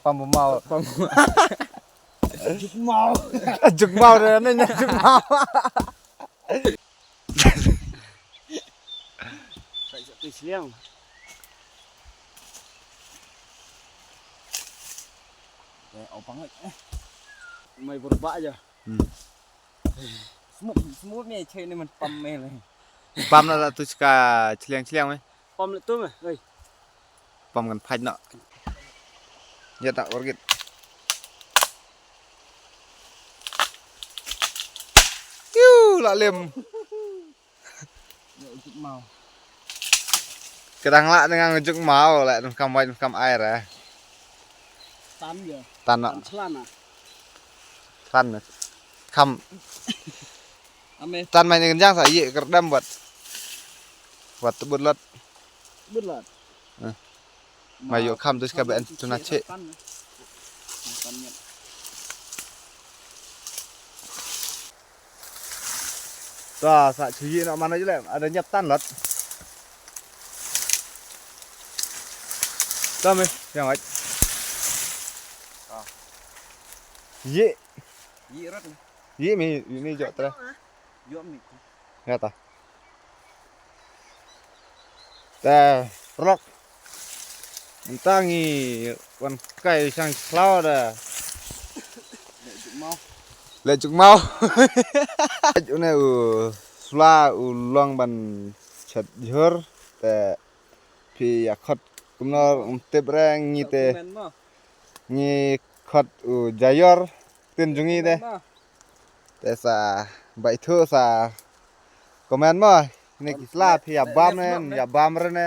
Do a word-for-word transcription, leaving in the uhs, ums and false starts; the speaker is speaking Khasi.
Pam maw. Pam. Juk maw. Juk maw re ne, juk maw. Sai sa tu sliang. Eh, au pang. Mai bor ba ja. Hmm. Smut, smut me chei ne man pam me le. Pam na tu ska chliang chliang me. Pam le tu me. Oi. Pam kan phai no. Ya tak orgit. Tiu la lem. Kadang lah dengan ngejuk mau lah, nang kam wai nang kam air eh. Tan ya. Tan nak. Tan selana. Tan. Kam. Ame. Tan mai ni kencang sa, ye kerdam buat. Buat tebut lot. Tebut lot. Eh. Mai yo kam tu ska ben tu na che. Tan. Tan ya. Ta sa chuyi nak mana je lem, ada nyap tan lot. Ta me, yang ai. Ye. Ye rot ni. Ye me, ye me jok tra. Yo mi. Ya ta. Te rok. Nta ngi wan kai shang shlaw da. Le juk mau. Une u sla u long ban chat jhur te phi ya khot kumno um tip re ngi te ngi khot u jaior tin jong ngi te. Te sa bai thu sa comment mo. Ni ki sla phi ya bam ne, ya bam re ne.